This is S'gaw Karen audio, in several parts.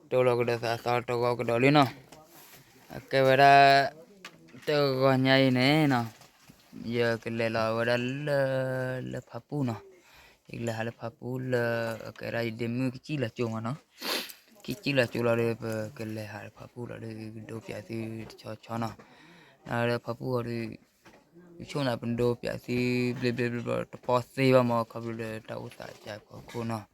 တိၢ်လီၤကဒီးသးသီတဂီၤကဒီးလံနီၤ, အကဲဝဲဒၣ် တဂီၤညါအံၤန့ၣ်နီၤ, ယကလဲၤလီၤဝဲဒၣ်လၢ လၢဖးပူၣ်နီၤ, ယကလဲၤဟးလၢဖးပူၣ်လၢ အကဲဒၣ်ယဒ့မုၣ်ကစံၣ်လီၤကၠိမးနီၤ, ကစံၣ်လီၤကၠိလီၤဒီး ပကလဲၤဟးလၢဖးပူၣ်လီၤဒီး ကဒိပၠးသုတဆီဆီနီၤ, လၢဖးပူၣ်အီၤဒီး ယဆိကမိၣ်ပဒိပၠးသု ဘျ့ဘျ့ဘျ့ဘျ့ တပီၢ်သ့ဘၣ်မး ခီဖျိလၢတၢ်အိၣ်သးကၢ်ဖီခိၣ်နီၤ,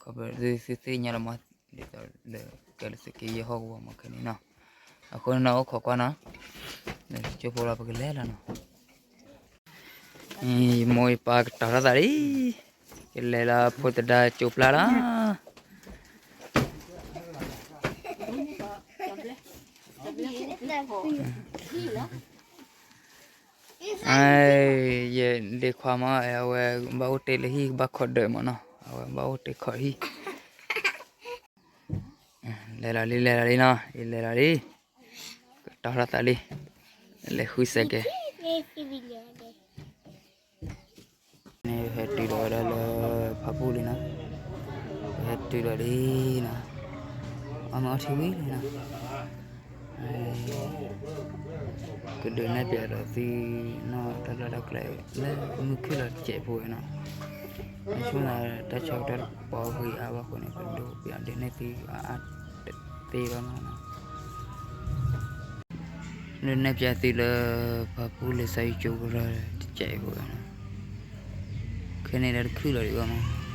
ခီဖျိသုသ့ၣ်ညါလီၤမး ဒ်သိးလၢကဲလၢသုးက့ယဲၢ်ဟီၣ်ကဝီၤမးခဲန့ၣ်နီၤ, အဃိန့ၣ်နီၤ အိၣ်ခိးကွၢ်နီၤ, လၢကၠိဖိလီၤ ပကလဲၤလီၤနီၤ, ယမိၢ်ယပၢ်ကတီၤထီၣ်သးလံ, ယလဲၤလၢဖိသဒါကၠိပျၢ်လီၤ. ယဒ့ခွါမး အဝဲဘၣ်အိၣ်တ့ၢ်လၢဟံၣ် ကဘၣ်ခိးဒၢးမးနီၤ, အဝဲဘၣ်အိၣ်တ့ၢ်ခိးဟံၣ်, လဲၤလီၤလံ လဲၤလီၤလံနီၤ, ယလဲၤလီၤလံ, ကတီၤထီၣ်သးလံ, လဲၤဃုစဲးကဲး န့ၣ် ဟဲတုၤဒီးဝဲဒၣ်လၢဖးပူၣ်လံနီၤ, ဟဲတုၤဒီးလံနီၤ, အမ့ၢ်အီထံဝံၤလံနီၤ, ကဒုးနဲၣ်ပၠးဒီးသုနီၤ တၢ်လီၢ်တၢ်ကျဲလၢမုၢ်ခုၣ်လီၤစဲးဖိဝဲနီၤ, ဆိကမိၣ်တၢ်ဆၢကတီၢ်တပီၢ်ဂ့ၤအါဘၣ်အဃိန့ၣ် ပဒိပၠးဒုးနဲၣ်သုအါအါတသ့ဘၣ်နီၤ ဒုးနဲၣ်ပၠးသုလၢ ဖးပူၣ်လံာ်စီဆှံကၠိကရၢတစဲးဖိဝဲနီၤ, ခဲန့ၣ်ဒီးတခုၣ်လီၤဒံးဘၣ်မး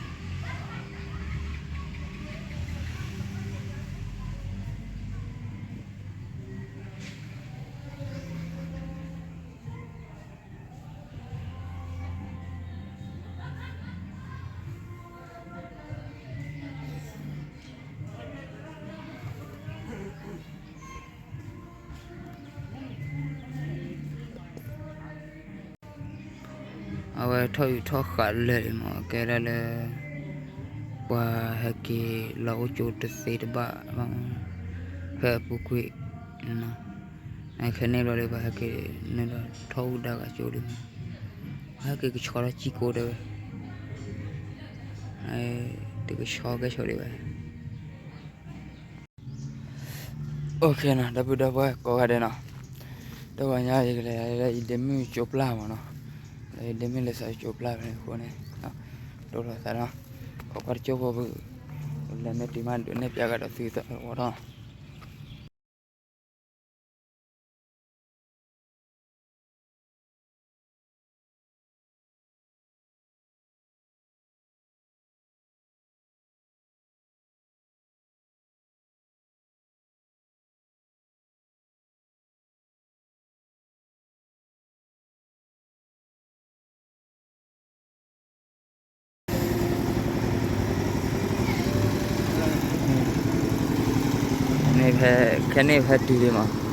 အဝဲထီၣ်အုးထီၣ်ဃးလၢာ်လံမး ကဲဒၣ်လၢ ပှၤဟဲက့ၤလီၤအိၣ်ကၠိတသ့တဘၣ်ဘၣ်မး ဖဲအပူၤကွံာ်န့ၣ်နီၤ, ခဲန့ၣ်ဘျီဒီး ပှၤဟဲက့ၤန့ၣ်ဒီး ထီၣ်အုးဒါဂၤကၠိဒံးမး, ပှၤဟဲက့ၤကဆှီထီၣ်စံၣ်ကိၣ်တဲဝဲ, တကဆှီကဲဆိးဒံးဝဲ OK နီၤ ဒီပုၢ်ဒီဝဲၢ်ကိးဂၤဒဲးနီၤ, တဂီၤညါယကလဲၤလၢယဒ့မုၣ်ကၠိပျၢ်မးနီၤ, လၢယဒ့မုၣ်လံာ်စီဆှံကၠိပျၢ်ဖဲန့ၣ်အဃိန့ၣ်, တိၢ်လိာ်သးနီၤ, ခိးကွၢ်တကၠိဖိ ပလဲၤမ့ၢ်တုၤမးဒုးနဲၣ်ပၠးကဒီးသုသဝီထီၣ် န့ၣ်ဖဲ ခဲန့ၣ်ဖဲတုၤလံမး န့ၣ်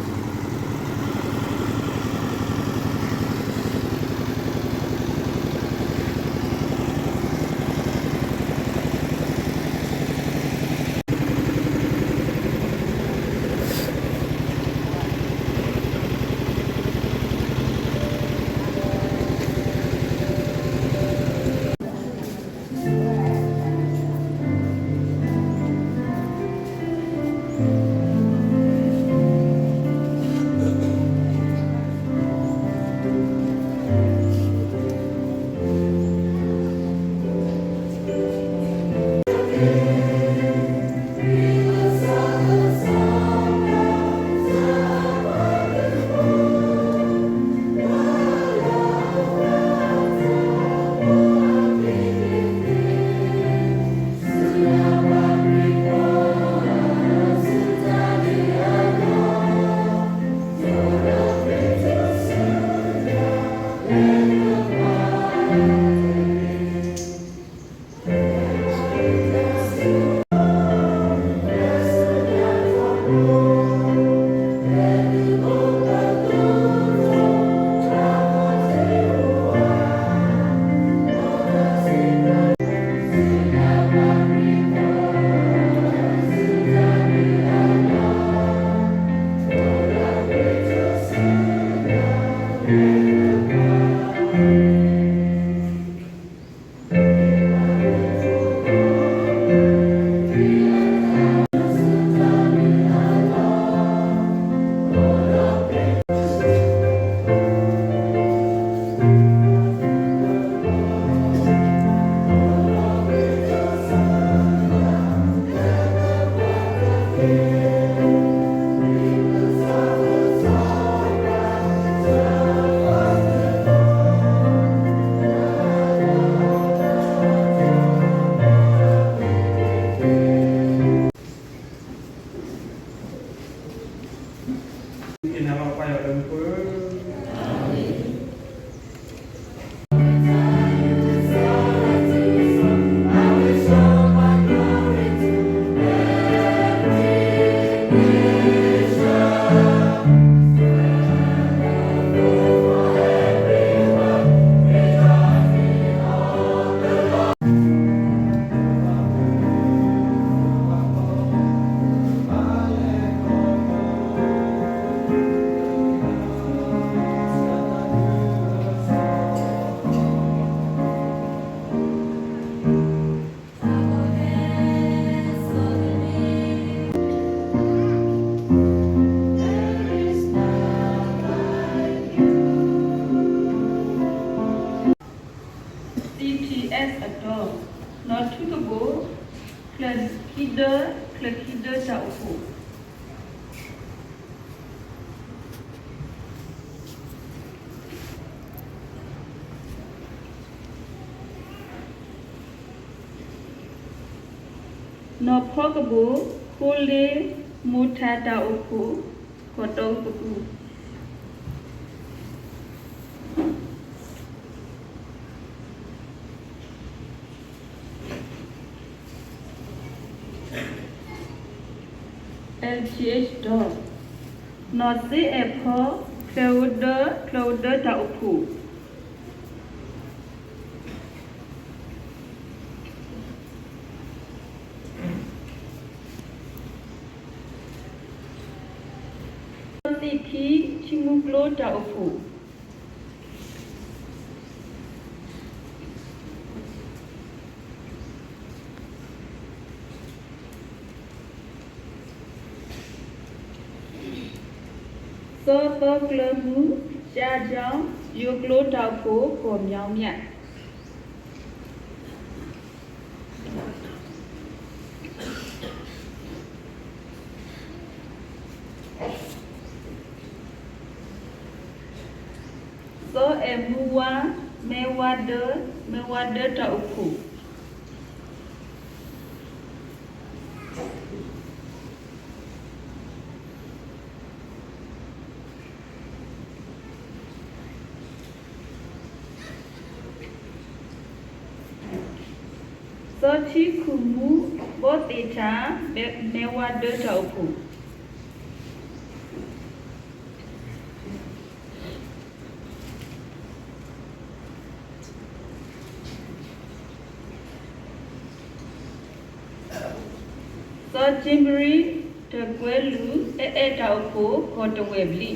ချၢၣ်ခံဒၢတၢ်အိၣ်ဖှိၣ် နီၢ်ဖီကဘိၣ် ဃိလ့မိၢ်ထးတၢ်အိၣ်ဖှိၣ် ကီၢ်တီပပူၤ လ်ထံၣ်အ့ၣ်တီ နီၢ်စ့အဲၣ်ဖီ ချၢၣ်ဧိၤဒၢ ချၢၣ်ဧိၤဒၢတၢ်အိၣ်ဖှိၣ် သ့ၣ်ခံ ထံမူကျိတၢ်အိၣ်ဖှိၣ် စီၤသီကျၢၤမူ ကၠါကၠီ ယိၤကျိတၢ်အိၣ်ဖှိၣ် ကီၢ်မၠီမၠး စီၤအဲၣ်မူဝါ မဲဝါဒၢ မဲဝါဒၢတၢ်အိၣ်ဖှိၣ် စီၤထံခူၣ်မူ ဘီသ့ၣ်ထၣ် မဲဝါဒၢတၢ်အိၣ်ဖှိၣ် စီၤကၠံဘရံ တၢၢ်ကွဲလူၢ် အဲၣ်အဲၣ်တၢ်အိၣ်ဖှိၣ် ကီၢ်တဝဲၢ်ဘျံး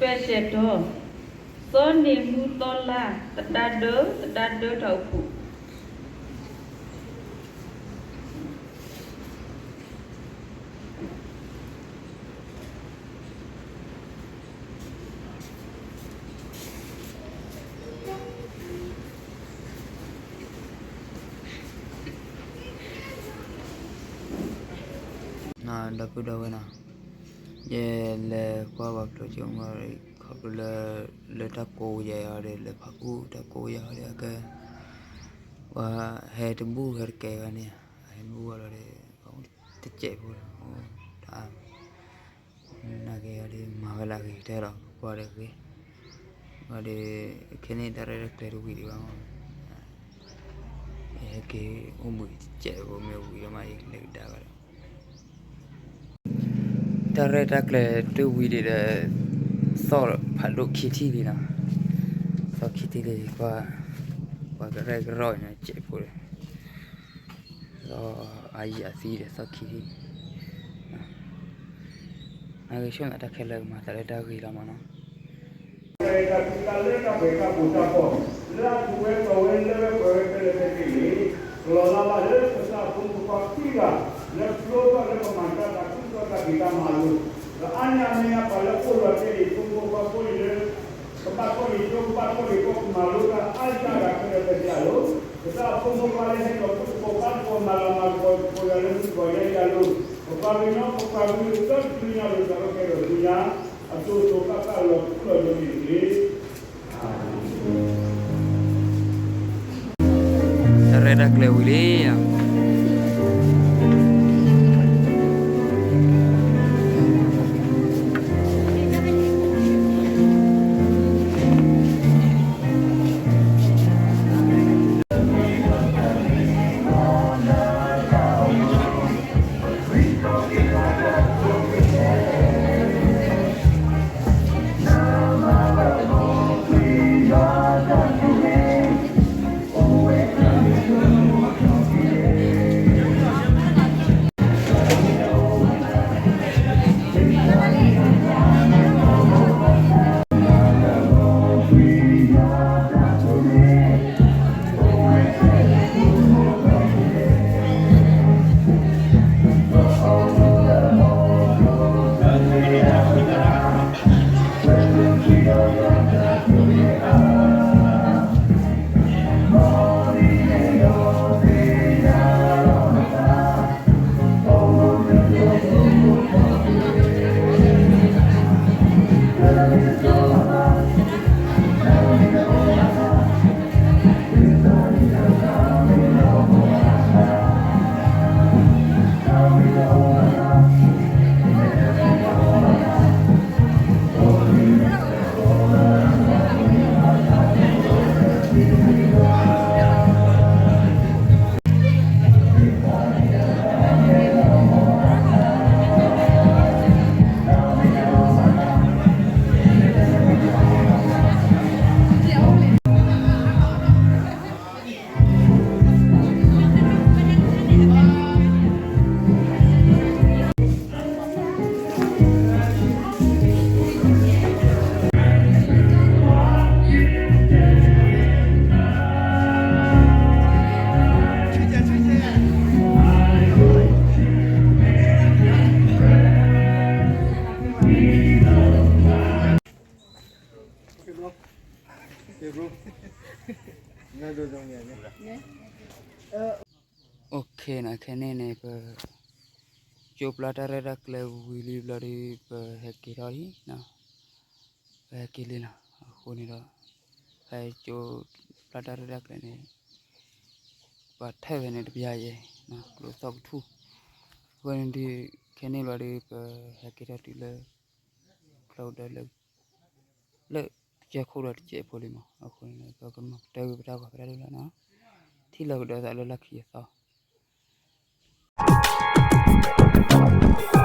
ပၢၢ်စဲၣ်တီၤ စီၤန့ၣ်မူသီလါ သဒါဒၢ သဒါဒၢတၢ်အိၣ်ဖှိၣ် ဒီပုၢ်ဒီဝဲၢ်နီၤ, ယလဲၤကွၢ်ပှၤဖျိကၠိမီၤ ခီဖျိလၢ လၢတၢ်ကိးယဲအီၤဒီး လၢဖးကူၣ်တၢ်ကိးယဲအီၤဒီး အကဲ ပှၤဟဲတဘူၣ်ဟဲတကဲဘၣ်န့ၣ်, ဟဲတဘူၣ်ဘၣ်လီၤဒီး တစဲးဖိလီၤ, တၢ် နာ်က့အီၤဒီး မၤဝဲလၢအဂ့ၤကတၢၢ်လီၤ ပကွၢ်ဒီးဂ့ၤ, ဒီး ခဲန့ၣ်တၢ်ရဲၣ်တၢ်ကျဲၤတဝံၤဒံးဘၣ်မး, ယဟဲက့ၤအိၣ်ဘှံးတစဲးဖိမ့ၢ်ဝံၤဒီးမး ယကလဲၤကဒါဘၣ်ဒီး တၢ်ရဲၣ်တၢ်ကျဲၤတဝံၤဒံးဒီး သီၣ်ဖးဒိၣ်ခံထံၣ်လံနီၤ, သီၣ်ခံထံၣ်လံ ကွၢ် ပှၤကရဲၣ်ကရီန့ၣ် စဲးဖိဒီး သီၣ်အါယံၤအသံဒီးသီၣ်ခံထံၣ်, နာ်က့ဆိကမိၣ်တၢ်ခဲလၢာ်ကမၤသးလၢတၢ်ဂ့ၤလီၤမးနီၤ. တၢ်သူၣ်တၢ်လၢတၢ်ပှဲၤတၢ်ပူၤတၢ်ဖီၣ် လၢအပူၤဝဲတီၤဝဲလၢဝဲပှဲၤဝဲဖဲလဲၣ်ဖဲလဲၣ်န့ၣ် ကလီၤလၢ်ဘၣ်လၢပသးဖိမုၣ်ဖိခွါခံဂၤ လၢဖျိထီၣ်လၢပမၤတၢ်သးခုကစီၣ်တၢ်ဖံးတၢ်မၤအလိၤ, ဒီးအါန့ၢ်အမဲာ်ညါပှၤလၢအိၣ်လီၤတဲာ်အံၤ ဖိမုၣ်ဖိခွါဖိအံၤလၢ ကဘၣ်ထီၣ်က့ၤကၠိ ကဘၣ်ထီၣ်က့ၤကီၢ် ကမၤလိတၢ်အါယံၤတၢ်ဖဲလဲၣ်ဖဲလဲၣ်အလိၤ, ပသးဖိမုၣ်ဖိခွါလၢဟဲလီၤဖုၣ်တကိးဖးတကိး မၤလၤမၤကပီၤကပီၤယၤလၢမုၣ်ကီၤယဲယၤလိၤ, ပပှၤကညီ ပပှၤကလုာ်ကတၢၢ်တကလုာ်ညါလိၤ စးထီၣ်ကဲထီၣ်ဆူညါ အစိၤစိၤဃၣ်ဃၣ်လီၤထူလီၤယိာ်န့ၣ်တက့ၢ်. တၢ်ရဲၣ်တၢ်ကျဲၤဝံၤလံ. OK နီၤ, ခဲန့ၣ်န့ၣ် ပ ကၠိပျၢ်တၢ်ရဲၣ်တၢ်ကျဲၤဝံၤလံဘျီဒီး ပဟဲက့ၤထီၣ်လံ, ပဟဲက့ၤလံလီၤ. အဃိန့ၣ်ဒီး ဖဲကၠိပျၢ်တၢ်ရဲၣ်တၢ်ကျဲၤန့ၣ် ပှၤထၢၣ်ဖဲန့ၣ်တပျၢ်ယဲၢ်, ကျိသီၣ်ကထူၣ်. အဃိန့ၣ်ဒီး ခဲန့ၣ်ဘျီဒီး ပဟဲက့ၤထီၣ်တုၤလၢ ကျိဒီးလၢ လၢကစၢၢ်ခိၣ်ဒီးတစဲးဖိလံမး. အဃိန့ၣ် ပကမၤကတၢၢ်ဂ့ၤပတၢ်ဂီၤဖဲဒၣ်ဒ်လီၤနီၤ. ထံၣ်လိာ်ကဒီးသးလၢလၢခံအသ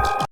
ီ.